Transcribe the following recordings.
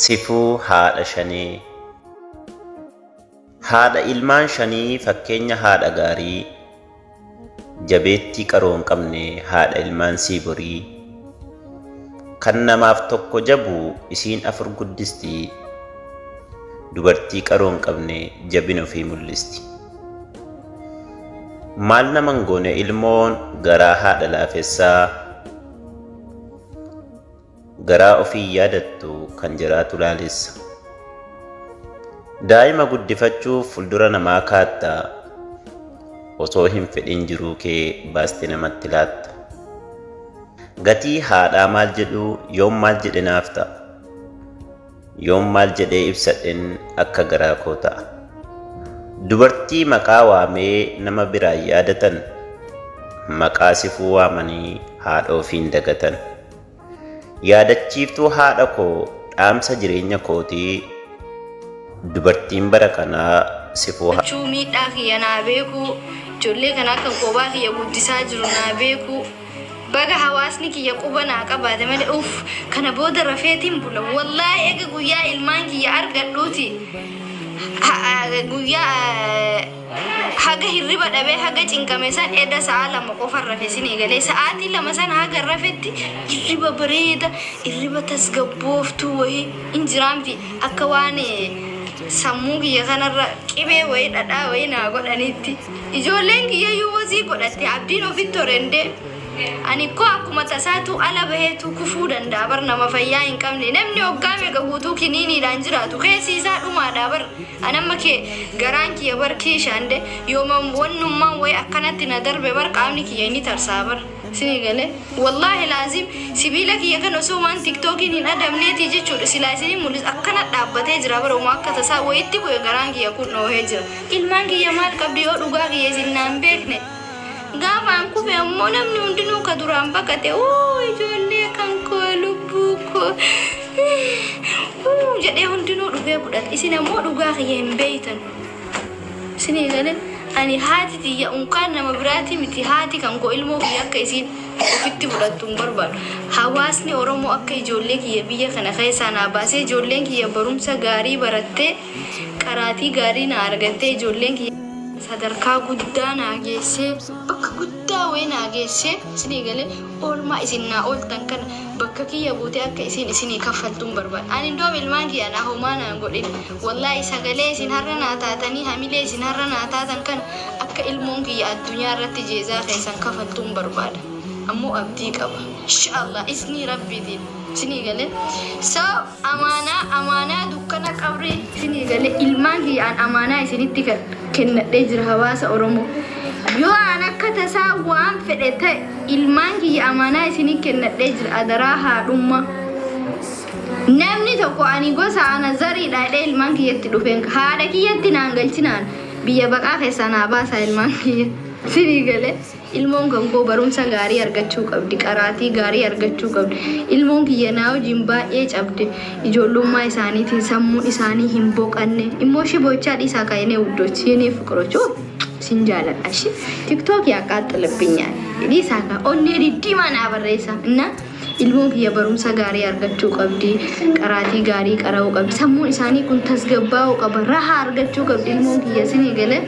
Sifuu haadha shanee. Haadha ilmaan shanii fakkeenya haadha gaarii, jabeettii qaroo hin qabne haadha ilmaan siiborii. Kan namaaf tokko jabu isiin afur guddisti, dubartii qaroo hin qabne jabina ofii mul'isti. Maal nama hin goone ilmoon garaa haadha laafessaa, Garaa ofii hin yaadattu kan jaraatu laalessa. Daa'ima guddifachuuf fuuldura namaa kaatta, osoo hin fedhin jiruu kee baaste namatti laatta. Gatii haadhaa maal jedhu yoom maal jedhe naaf ta'a. Yoom maal jedhee ibsadhen akka garaa koo ta'a. Dubartii maqaa waamee nama biraan yaadatan, maqaa sifuu waamanii haadha ofiin dagatan. Yaadachiiftuu haadha koo dhaamsa jireenya kootii dubartiin bara kanaa sifuu Jechuu miidhaa kiyya naa beekuu, ijoollee kana akkan koobaa kiyya guddisaa jiru naa beekuu. Baga hawaasni kiyya quba naa qabaate malee uff kana booda rafeetiin bula. Wallaahi eega guyyaa ilmaan kiyya argadhuuti guyyaa haga hirriba dhabee haga cinqame san eda sa'a 2 qofan rafe sinii galee sa'aatii 2 sana haga rafetti hirriba bareeda hirriba tasgabbooftuu wahii hin jiraa miti akka waan sammuu kiyya kanarra qibee wahii dhadhaa wahii naa godhaniitti ijoolleen kiyyayyuu wazii godhatte abdiin ofitti horendee Ani koo akkuma tasaatuu ala baheetuu kufuu danda'a bar nama fayyaa hin qabne namni waggaa meeqa guutuu kiniiniidhaan jiraatu keessi isaa dhumaadhaa bar an amma kee garaan kiyya bar kiishaan de yooma wannummaan wayi akkanatti na darbe bar qaamni kiyya inni tarsaa bar isinii galee wallaahi laazim sibiila kiyya kan osoo waan tiktookiin hin adamneetii jechuudha silaa isinii mul'isa akkana dhaabbatee jira bar uma akka tasaa wayitti bu'e garaan kiyya kun dhoohee jira ilmaan kiyya maal qabdi yoo dhugaa kiyya isin naan beekne. Gaafa an kufe ammoo namni hundinuu ka duraan baqate uu ijoollee kan koo lubbuu koo uu jedhee hundinuu dhufee fudhate. Isin ammoo dhugaa kiyya hin beeytan. Isinii galee ani haati tiyya unkaan nama biraatii miti haati kan koo ilmoo kiyya akka isiin ofitti fudhattu hin barbaadu. Hawaasni Oromoo akka ijoollee kiyya biyya kana keessaa naa baasee ijoolleen kiyya barumsa gaarii barattee qaraatii gaarii naa argattee ijoolleen kiyya sadarkaa guddaa naa geessee bakka guddaa wayii naa geessee isinii galee oolmaa isin naa ooltan kana bakka kiyya buutee akka isiin isinii kaffaltuun barbaada. Ani indoom ilmaan kiyya naa homaa naan godhin. Wallaahi sagalee isin har'a naa taatanii hamilee isin har'a naa taatan kana akka ilmoon kiyya addunyaa irratti jeezaa keessan kafaltuun barbaada. Ammoo abdii qaba. Inshaallah isnii rabbiitiin isinii galee. So Amaanaa amaanaa dukkana qabrii isinii galee ilmaan kiyya an amaanaa isinitti kennadhee jira hawaasa Oromoo. Yoo an akka tasaa waan fedhe ta'e ilmaan kiyya amaanaa isinii kennadhee jira adaraa haadhummaa. Namni tokko ani gosa ana zariidha jedhee ilmaan kiyyatti dhufeen haadha kiyyatti naan galchinaan biyya baqaa keessaa naa baasaa ilmaan kiyya. Isinii galee. Ilmoon kan koo barumsa gaarii argachuu qabdi, qaraatii gaarii argachuu qabdi. Ilmoon kiyya naa wajjin baay'ee cabde. Ijoollummaa isaaniitiin sammuun isaanii hin boqanne. Immoo ishii bochaa dhiisaa kaa yenee wuddoch yenee fiqiroch oh sin jaaladha ishi tiktok yaaqaaxxilibbinyaan dhiisaa kaa onnee diddiimaa naa barreessaa inna ilmoon kiyya barumsa gaarii argachuu qabdi qaraatii gaarii qara'uu qabdi sammuun isaanii kun tasgabbaa'uu qaba rahaa argachuu qabdi ilmoon kiyya sinii galee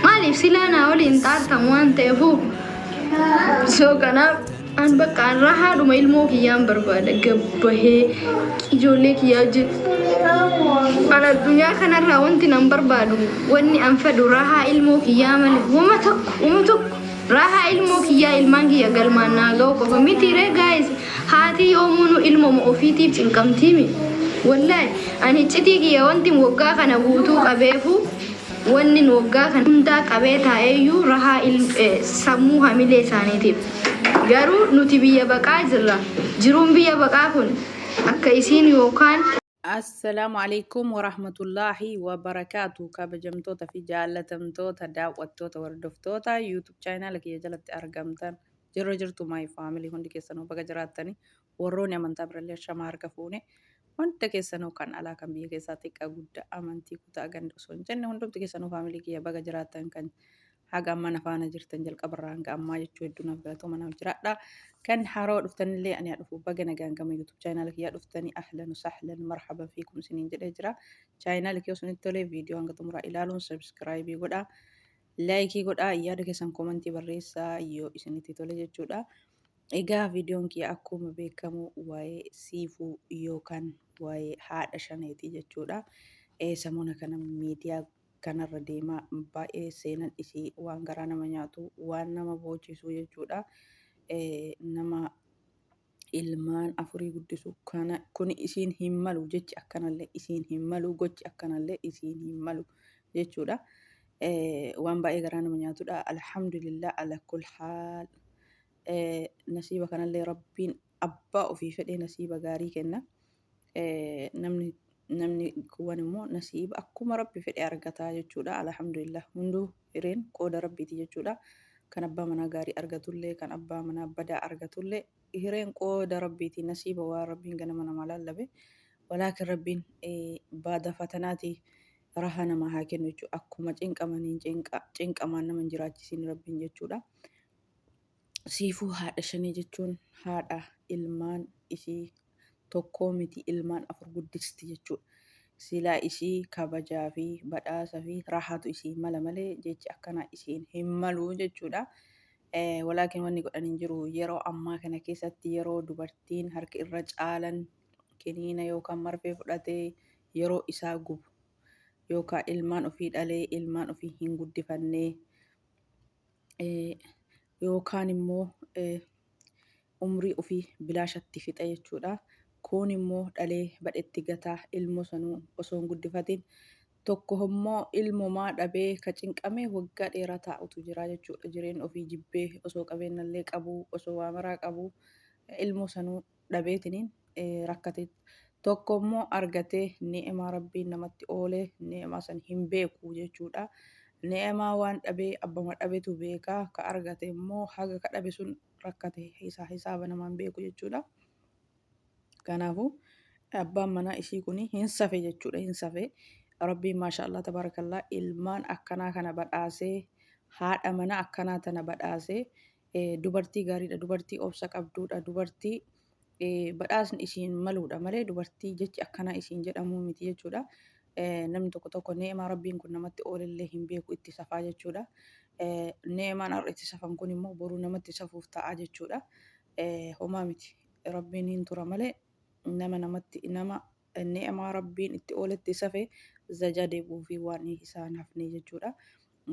Maaliif silaa naa waliin xaartan waan ta'eefuu. So kanaaf an bakka an rahaadhuma ilmoo kiyyaan barbaada gabbahee ijoollee kiyyaa wajjin. An addunyaa kanarraa wanti nan barbaadu wanni an fedhu rahaa ilmoo kiyyaa malee wama tokko wama tokko rahaa ilmoo kiyyaa ilmaan kiyya galmaan naa ga'u qofa miti ree guys haati yoomuu nu ilmoma ofiitiif cinqamtiimi wallahi ani iccitii kiyya wanti waggaa kana guutuu qabeefuu Wannin waggaa kana hundaa qabee taa'eeyyuu rahaa sammuu hamilee isaaniitiif. Garuu nuti biyya baqaa jirra. Jiruun biyya baqaa kun akka isiin yookaan. Assalaamu alaikum warahmatullaahi wabarakaatu kabajamtoota fi jaallatamtoota daawwattoota hordoftoota YouTube chaayinaala kiyya jalatti argamtan jirra jirtu my family hundi keessanuu baga jiraattanii warroonni amantaa birallee shamaa harka fuune Hunda keessanuu kan alaa kan biyya keessaa xiqqaa guddaa amantii kutaa ganda osoo hin jenne hundumti keessanuu faamilii kiyya baga jiraattan kan Haga ammaa na faana jirtan jalqabarraa hanga ammaa jechuu hedduu naaf galatooma naaf jiraadha. Kan haarawaa dhuftanillee ani haa dhufu baga nagaan gama YouTube chaayinaala kiyyaa dhuftanii ahlan sahlan marhaban fiikum isiniin jedhee jira. Chaayinaala kiyya osoo tolee viidiyoo hanga xumuraa ilaaluun sabskraayibii godhaa. Laayikii godhaa yaada keessan koomantii barreessaa yoo isinitti tole jechuudha. Egaa viidiyoon kiyya akkuma beekamu waa'ee siifuu yookaan waa'ee haadha shaneeti jechuudha. Samoona kana miidiyaa kanarra deemaa baay'ee seenan isii waan garaa nama nyaatu waan nama boochisu jechuudha. Nama ilmaan afurii guddisu kana kuni isiin hin malu jechi akkanallee isiin hin malu gochi akkanallee isiin hin malu jechuudha. Waan baay'ee garaa nama nyaatudha. Alhamdulillah ala kul haal. Nasiiba kanallee rabbiin abbaa ofii fedhee nasiiba gaarii kenna. Namni namni kuwwan immoo nasiiba akkuma rabbi fedhe argataa jechuudha. Alhamdulillah hunduu hireen qooda rabbiiti jechuudha. Kan abbaa manaa gaarii argatullee kan abbaa manaa badaa argatullee hireen qooda rabbiiti nasiiba waan rabbiin ganama namaa lallabe. Walaakin rabbiin baada fatanaati raha namaa haa kennu jechuudha. Akkuma cinqamaniin cinqamaan nama hin jiraachisiin rabbiin jechuudha. Siifuu haadha shanii jechuun haadha ilmaan ishii tokkoo miti ilmaan afur guddisti jechuudha. Silaa ishii kabajaa fi badhaasa fi rahaatu isii mala malee jechi akkanaa isiin hin malu jechuudha. Walaakin wanni godhan hin jiru yeroo ammaa kana keessatti yeroo dubartiin harki irra caalan kiniina yookaan marfee fudhatee yeroo isaa gubu yookaan ilmaan ofii dhalee ilmaan ofii hin guddifannee yookaan immoo umrii ofii bilaashatti fixa jechuudha. Kuun immoo dhalee badhetti gataa ilmoo sanuu osoo hin guddifatin. Tokko immoo ilmomaa dhabee ka cinqamee waggaa dheeraa taa'utu jira jechuudha. Jireenya ofii jibbee osoo qabeenyallee qabuu osoo waa maraa qabuu ilmoo sanuu dhabeetiniin rakkate. Tokko immoo argatee ni'imaa rabbiin namatti oole ni'imaa san hin beeku jechuudha. Ni'imaa waan dhabee abbama dhabetu beeka. Ka argate immoo haga ka dhabe sun rakkate isa hisaaba namaan beeku jechuudha. Kanaafuu abbaan manaa ishii kun hin safe jechuudha hin safe. Rabbiin maasha Allah tabaarakallaa ilmaan akkanaa kana badhaasee haadha manaa akkanaa tana badhaasee dubartii gaariidha dubartii obsa qabduudha dubartii badhaasni isiin maluudha malee dubartii jechi akkanaa isiin jedhamuu miti jechuudha. Namni tokko tokko neemaa rabbiin kun namatti oolellee hin beeku itti safaa jechuudha. Neemaan har'a itti safan kun immoo boruu namatti safuuf ta'a jechuudha. Homaa miti rabbiin hin tura malee nama namatti nama neemaa rabbiin itti ooletti safe zajaa deebi'uufii waan isaan hafne jechuudha.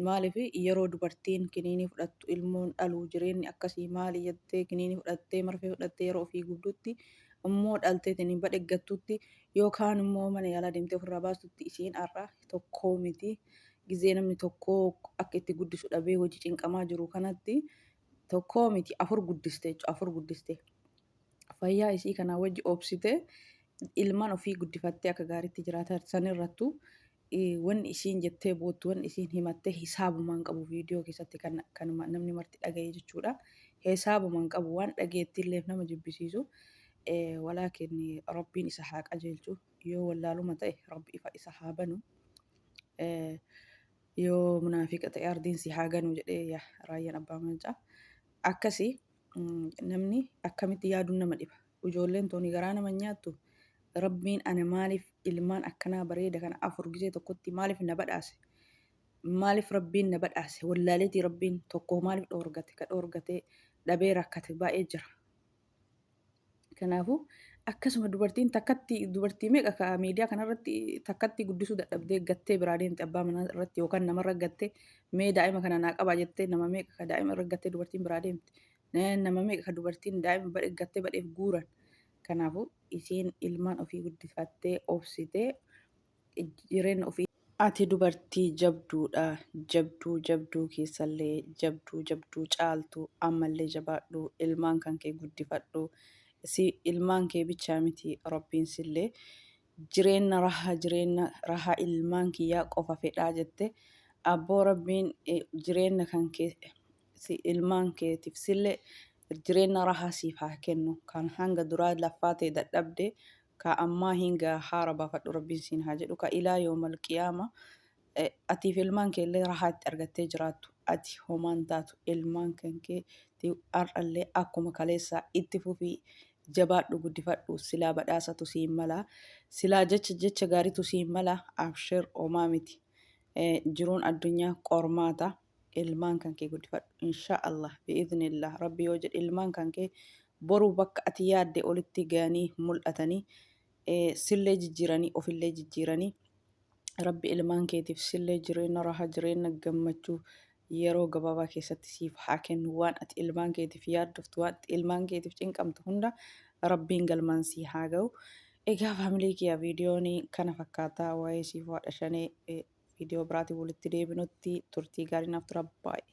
Maaliif yeroo dubartiin kiniinii fudhattu ilmoon dhaluu jireenyi akkasii maali jettee kiniinii fudhattee marfee fudhattee yeroo ofii gubdutti immoo dhalteetiin hin badheggattutti yookaan immoo mana yaalaa deemtee ofirraa baastutti isiin har'a tokkoo miti. Gizee namni tokkoo akka itti guddisu dhabee hojii cinqamaa jiru kanatti tokkoo miti afur guddiste jechuudha afur guddiste. Fayyaa isii kanaa wajji obsitee ilmaan ofii guddifattee akka gaariitti jiraata sanirrattu wanni isiin jettee boottu wanni isiin himatte hisaabumaan qabu viidiyoo keessatti kan kanuma namni marti dhagaye jechuudha. Hisaabumaan qabu waan dhageettiilleef nama jibbisiisu. Walaakin rabbiin isa haa qajeelchu yoo wallaaluma ta'e rabbi ifa isa haa banu. Yoo munaafiqa ta'e ardiin si haa ganu jedhee yaa raayyaan abbaa mancaa. Akkasi namni akkamitti yaaduun nama dhiba. Ijoolleen tooni garaa nama hin nyaattu. Rabbiin ana maaliif ilmaan akkanaa bareeda kana afur gisee tokkotti maaliif na badhaase? Maaliif rabbiin na badhaase? Wallaaleetii rabbiin tokko maaliif dhoorgate? Ka dhoorgatee dhabee rakkate baay'ee jira. Kanaafuu akkasuma dubartiin takkatti dubartii meeqa ka miidiyaa kanarratti takkatti guddisuu dadhabdee gattee biraa deemte abbaa manaa irratti yookaan namarra gattee mee daa'ima kana naa qabaa jettee nama meeqa ka daa'ima irra gattee dubartiin biraa deemte. Nama meeqa ka dubartiin daa'ima badhe gattee badheef guuran. Kanaafuu isiin ilmaan ofii guddifattee obsitee jireenya ofii. Ati dubartii jabduudha jabduu jabduu keessallee jabduu jabduu caaltu ammallee jabaadhu ilmaan kan kee guddifadhu si ilmaan kee bichaa miti rabbiin sillee jireenna raha jireenna raha ilmaan kiyyaa qofa fedhaa jette abboo rabbiin jireenna kan kee si ilmaan keetiif sillee jireenna rahaa siif haa kennu kan hanga duraa laffaa ta'e dadhabde ka ammaa hin gaa haara baafadhu rabbiin siin haa jedhu ka ilaa yoomal qiyaama Atiif ilmaan kee illee rahaa itti argattee jiraattu. Ati homaan taatu ilmaan kan keetii har'allee akkuma kaleessaa itti fufii jabaadhu guddifadhu silaa badhaasatu siin mala silaa jecha jecha gaariitu siin mala abshir homaa miti. Jiruun addunyaa qormaata ilmaan kan kee guddifadhu insha Allah bi'iznillah rabbi yoo jedhe ilmaan kan kee boru bakka ati yaadde olitti ga'anii mul'atanii sillee jijjiiranii ofillee jijjiiranii Rabbi ilmaan keetiif sillee jireenya raha jireenya gammachuu yeroo gabaabaa keessatti siif haa kennu waan ati ilmaan keetiif yaaddoftu waan ati ilmaan keetiif cinqamtu hunda rabbiin galmaan sii haa ga'u. Egaa faamilii kiyya viidiyoon kana fakkaataa waa'ee siif haadha shanee viidiyoo biraatiin walitti deebinutti turtii gaarii naaf tura baay'ee.